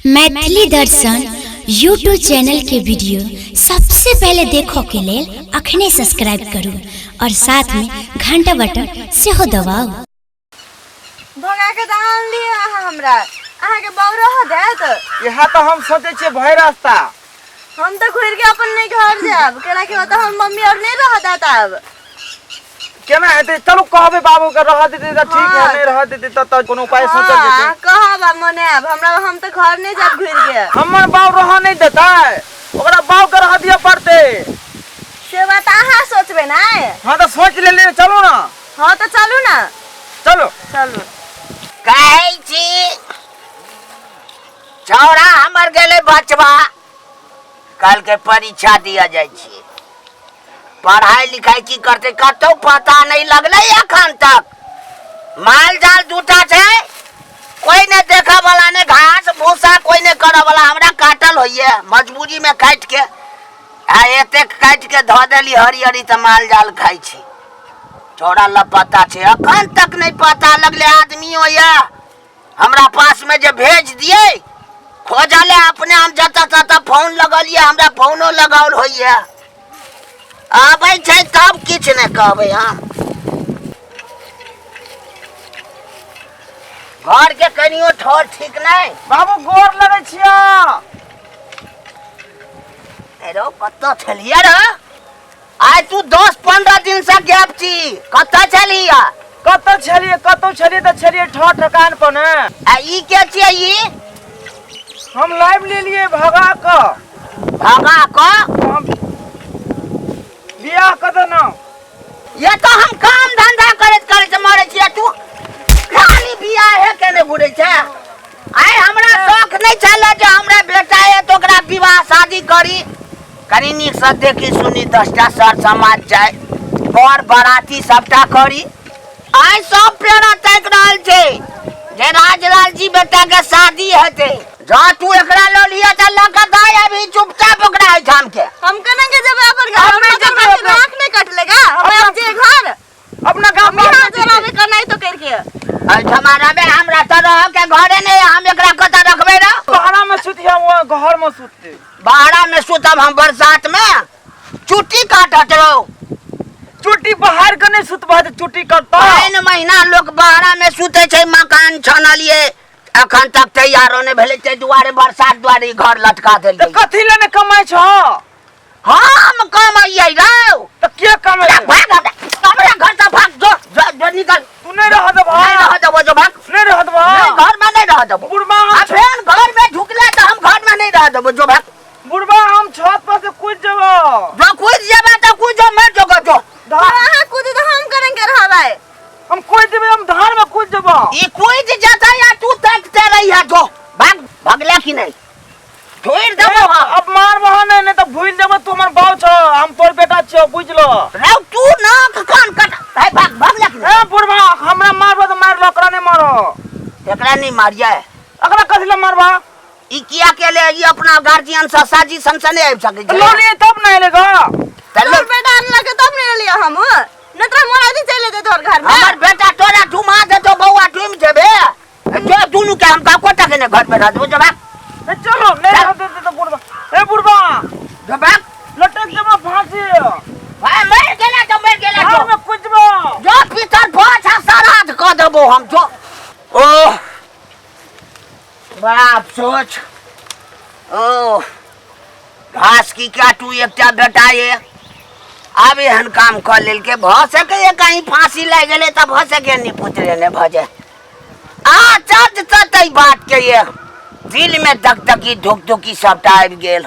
मैथिली दर्शन YouTube channel के video सबसे पहले देखो के लेल अखने सब्सक्राइब करू और साथ में घंटा बटन सेहो दबाउ। भगा के तऽ आनलियै अहाँ हमरा। अहाँके बाउ रह देत? इएह तऽ हम सोचै छियै भरि रास्ता। हम तऽ घुरि के अपन नहि घर जायब, केना कि ओतऽ हमर मम्मी आओर नहि रह देत आब। केना हेतै? चलू कहबै बाबू के, रह देतै तऽ ठीक है, नहि रह देतै तऽ कोनो उपाय सोचल जेतै। हँ, कहब आ मनायब हमरा। हम तऽ घर नहि जायब घुरि के। हमर बाउ रह नहि देतै, ओकरा बाउ के रह दिअ पड़तै। से बात अहाँ सोचबै ने। हँ तऽ सोच लेलियै, चलू ने। हँ तऽ चलू ने। चलू। चलू। कहै छी छौड़ा हमर गेलै बचबा, कहलकै परीक्षा दिअ जाइ छियै। पढ़ाइ लिखाइ की करतै कतहु पता नहि लगलै एखन तक। माल जाल दूटा छै, कोइ नहि देखऽ वाला, नहि घास भूसा कोइ नहि करऽ वाला। हमरा काटल होइए मजबूरीमे, काटि के आ एतेक काटि के धऽ देली हरियरी तऽ माल जाल खाइ छै। छौड़ा लपता छै, एखन तक नहि पता लगलै। आदमियो यऽ हमरा पासमे जे भेज दियै खोजऽ लए अपने। हम जतऽ ततऽ फोन लगलियै, हमरा फोनो लगाओल होइए। आबै छै तब किछु नहि कहबै। हम घरके कनियो ठोर ठीक नहि। बाबू, गोर लगै छियै। रौ, कतऽ छलियै रौ? आइ तू 10-15 दिन से गैप छी, कतऽ छलियै? कतऽ छलियै? कतौ छलियै तऽ छलियै ठोर ठकान पर ने। आ ई के छियै ई? हम लाइव लेलियै भगा कऽ। भगा कऽ? हम बियाह कऽ देलहुँ। ये तऽ हम काम धंधा करैत करैत मरै छियै, तू खाली बियाहे केने घुरै छै। आइ हमरा शौक नहि छलै जे हमरा बेटा है तऽ ओकरा विवाह शादी करी, कनि नीकसँ देखी सुनी, 10टा सर समाज जाय, बर बराती सबटा करी। आइ सब पेड़ा ताकि रहल छै जे राजलाल जी बेटा के शादी हेतै। जँ तू एकरा लऽ लिअ तऽ लऽ कऽ दऽ अबही चुपचाप ओकरा एहिठाम के। हम केना के जेबै अपन घर? हम हमरा नहि तऽ जेबै बाकी अपना। आँख नहि कटलेगा हमरा जे घर अपना गाम हम यहाँ जराबे करनाइ तो करके एहिठाम रहबै। हमरा तऽ रहऽ के घरे नहि, हम एकरा कतऽ रखबै रौ? बहरा में सुतिया, वो घर में सुतते। बहरा में सुतब हम? बरसात में चुट्टी काटत रहो। चुट्टी बाहर के नहीं सुतबा तऽ चुट्टी कटता। पानि महीना लोक बहरा में सुते छै। मकान छनलिए, अखन तक तैयारो नहि भेलै, ताहि दुआरे बरसात दुआरे ई घर लटका तऽ देलियै। कथी लए ने कमाइ छह? हम कमैयै रौ? तऽ के कमाइ? भाग हमरा, हमरा घर से भाग, जो जो जो, निकल। तू नहीं रह देबह। नहीं रह देबो, जो भाग। नहीं रह देबह। नहीं, घर में नहीं रह देबो। बुढ़बा हम आ फेर घर में ढुकले तऽ हम घर में नहीं रह देबो, जो भाग। बुढ़बा, हम छत पर से कूद जेबो। जो कूद जेबे तऽ कूद जो, मर जो जो। अहाँ कूद तऽ हम करेंगे रहबै। हम कूद जेबै, हम धार में कूद जेबो। ई कूद जेतै आ तू तकते रहिहे। जो भाग। भगले कि नहीं? छोड़ देबो हम। अब मारबह नहीं, नहीं तऽ भूल जेबो। तू हमर बाप छह, हम तोर बेटा छियौ, बुझ लो। रौ, तू नाक कान कट हे, भाग। भगले कि नहीं? ए बुढ़बा, हमरा मारबो तऽ मार लो, ओकरा नहीं मारो। एकरा नहीं मारिए। एकरा कथी लए मारबा? ई किया के ले? ई अपना गार्जियन से साजी सन से नहीं आबि सकै छै। लऽ लिए तब ने एले गा। तऽ तोहर बेटा अनलक तब ने एलियै हम, नहि तऽ मोर आदि चलि एतै तोहर घर में। हमर बेटा तोरा डुमा देतो बौआ, डुमि जेबे। जो, दुनू के हम काको टके ने घर में रह देबो। जो भाग। ए चलो, नहीं रह देते तो बुढ़बा, ए बुढ़बा, जो भाग। लटक जेबो फांसी। भाई, मर गेला तो मर गेला। धार जो में कूद जेबो। जो, पितर पाछा श्राद्ध कऽ देबो हम, जो। ओह, बड़ा अफसोच। ओह, घास की काटू। एकटा बेटा ये आब एहन काम कऽ लेलकै। भऽ सकैए कहीं फांसी लागि गेलै तऽ भऽ सकैए निपुत्रे नहि भऽ जाय। आ चर्च तऽ ताहि बातके ये दिलमे दकदकी धुकधुकी सबटा आबि गेल।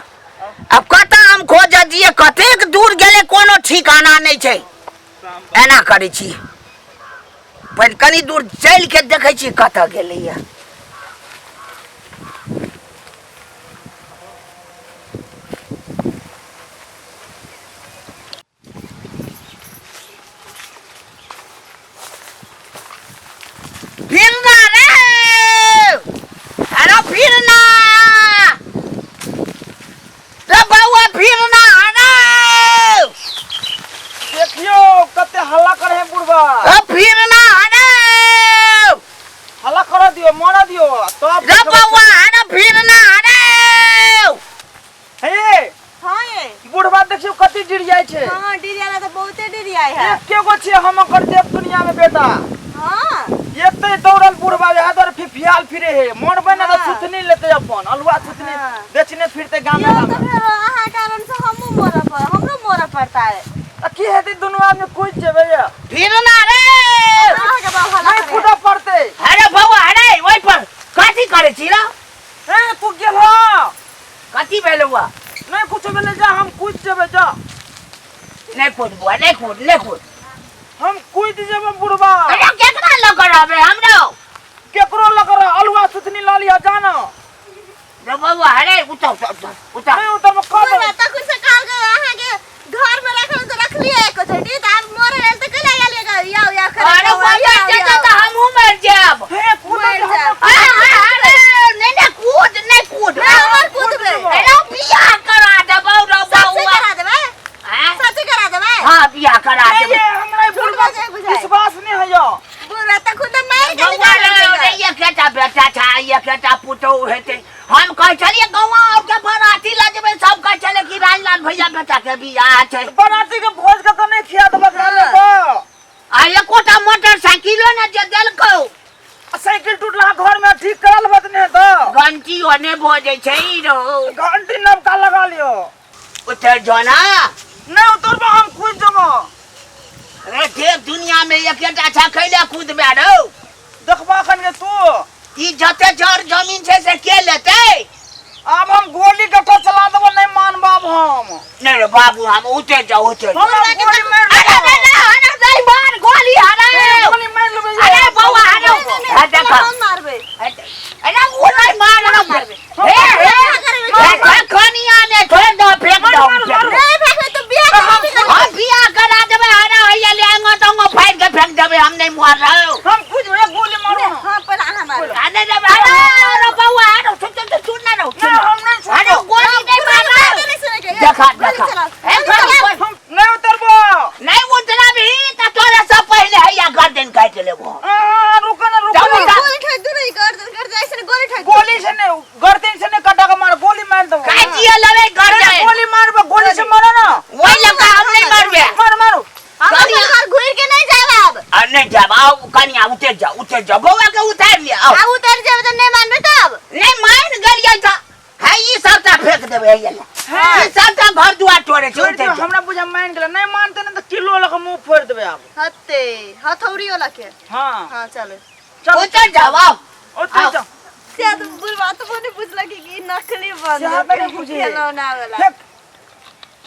आब कतऽ हम खोजऽ दियै? कतेक दूर गेलै, कोनो ठिकाना नहि छै। एना करै छी, पहिले कनि दूर चलि के देखै छी कतऽ गेलैया। फिरना रे, अरे फिरना रे बउआ, फिरना अरे। देखियो कते हल्ला करे है बुढ़बा। अ फिरना अरे। हल्ला कर दियो, मर अलुआ छुतनी हाँ। बेचने फिरते गाम यो में तो फेर अहाँ कारण से हमहूँ मरऽ पड़ हमरो मरऽ पड़ता है। आ की हेतै दुनू आदमी कूद जेबै ये। फिर ना रे। अहाँके बाप हल्ला नहीं करे। कूदऽ पड़तै। अरे बौआ, अरे ओहि पर कथी करै छी रौ? ए तू गेलह। कथी भेल हुआ? नहीं कुछ भेलै, जा हम कूद जेबै जा। नहीं कूद बुआ, नहीं कूद, नहीं कूद। हम कूद जेबै बुढ़बा। अरे केकरा लग रहबे हमरो? केकरो लग रह, अलुआ सुथनी लऽ लिअ जा न। रे बौआ, अरे उतर उतर उतर उतर। नहीं उतरब कह बुढ़बा दे। तखन से कहल गए अहाँके घर में रखल तऽ रखलियै एको चोटी, तऽ आब मरै लेल तऽ कैला गेलियै याउ याउ करे? अरे बौआ, बौआ, याउ, जेतै याउ। तऽ हमहूँ मरि जायब। हे कूद मरि जायब। अरे नहीं नहीं कूद, नहीं कूद। नहि, हमर कूदबै। अरे बियाह करा देबौ रौ सच्चे बौआ। करा देबै। आँय? सच्चे करा देबै। हाँ बियाह करा नहीं देबै। ये हमरा ई झूठ बुढ़बा बजै बुझाइ। विश्वास नहीं है यो। बुढ़बा तखन तऽ मारि के बौआ निकालि रे, देबै। रे, एकेटा बेटा छै, एकेटा पुतोहु हेतै। हम कहै छलियै गौआँ और के बराती लऽ जेबै, सब कहै छलै कि राजलाल भैया बेटा के बियाह छै। बराती के भोज के तऽ नहीं खिया देबक हाँ। पर। आ एकोटा मोटरसाइकिलो ने जे देलकौ। आ साइकिल टूटला घर में ठीक करल बत नहीं तऽ। घंटी ओने बजै छै ई रौ। घंटी नबका लगा लियो। उतर जो ना। नहीं उतरबो हम कूद जेबो। रे देख दुनिया में एकेटा छा खैले कूदबे रौ। देखबा अखन के तू। ई जते जर जमीन छै से के लेतै? आब हम गोली कतौ चला देबो नहीं मानबो आब हम। नहीं रे बाबू, हम उतर जाओ उतर जाओ। हम गोली मार अरे लेबो। अरे अरे अरे नहीं मार गोली, अरे गोली मार लेबै। अरे बौआ, अरे नहि, हाँ, देखो। हम मारबै। अरे वो नहीं मार रहा मारबै। हे हे कनिया ने छोड़ दो, फेंक दो, फेंक दो। नहि फेकबै तऽ बियाह करबी हम बियाह करा देबै। अरे हैया ले आएंगे तो अंगो फाड़ के फेंक देबै, हम नहीं मार रहे हो। हम कूद जेबै, गोली मारू ना। हाँ पहिले अहाँ मारबै। अरे रे अरे अरे बौआ, अरे सुन सुन सुन ना रहो। नहीं हम नहीं अरे छोड़बो। गोली नहीं मार बात नहीं सुनै के। देखा गोली देखा चलाओ। ए, गोली चलाओ। हम नहीं उतरबो। नहीं उतरा भी तो तोरा सब पहले हैया गर्दन काट लेबो। आ, रुको ना रुको जाओ, ना। जाओ। गोली ठोक दू ने, गर्दन कट जाइ छै ने, गोली ठोक दू। गोली से नहीं गर्दन से नहीं कटा के मार, गोली मार दो। काटिए लेबै गर्दन। गोली मारबो, गोली से मारो ना। वही लगा हम नहीं मारबे। मार मारो। हम अपन घर घुरि के नहि जायब आब। आ नहीं जाब, आओ कनिया उतर जाओ उतर जाओ, बौआ के उतार लिया आओ। आब उतरि जेबै तऽ नहि मानबै तब? नहीं मान गेलियै तऽ है ई सबटा फेंक देबै हैया ले। हाँ। ई सबटा घर दुआर तोड़े छै छोड़ उतर दियौ, जाओ। हमरा बुझा मान गेल नहीं मानते ना तो किलो लग मुंह फोड़ देबै आब। हते हथौड़ी वाला के। हां हाँ चलो। चल उतर जाओ आओ। उतर आओ। जाओ। से तो बुढ़बा तो नहीं बुझलक कि ई नकली बन से तऽ नहि बुझे। खेलौना वाला। फेंक।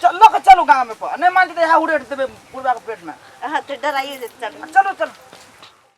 चल लऽ के चलू गाँव में पर नहीं मानते तो यहाँ उड़ेट देबै बुढ़बा के पेट में। हाँ तो डराइयो जेतै चलू। चलो चलो।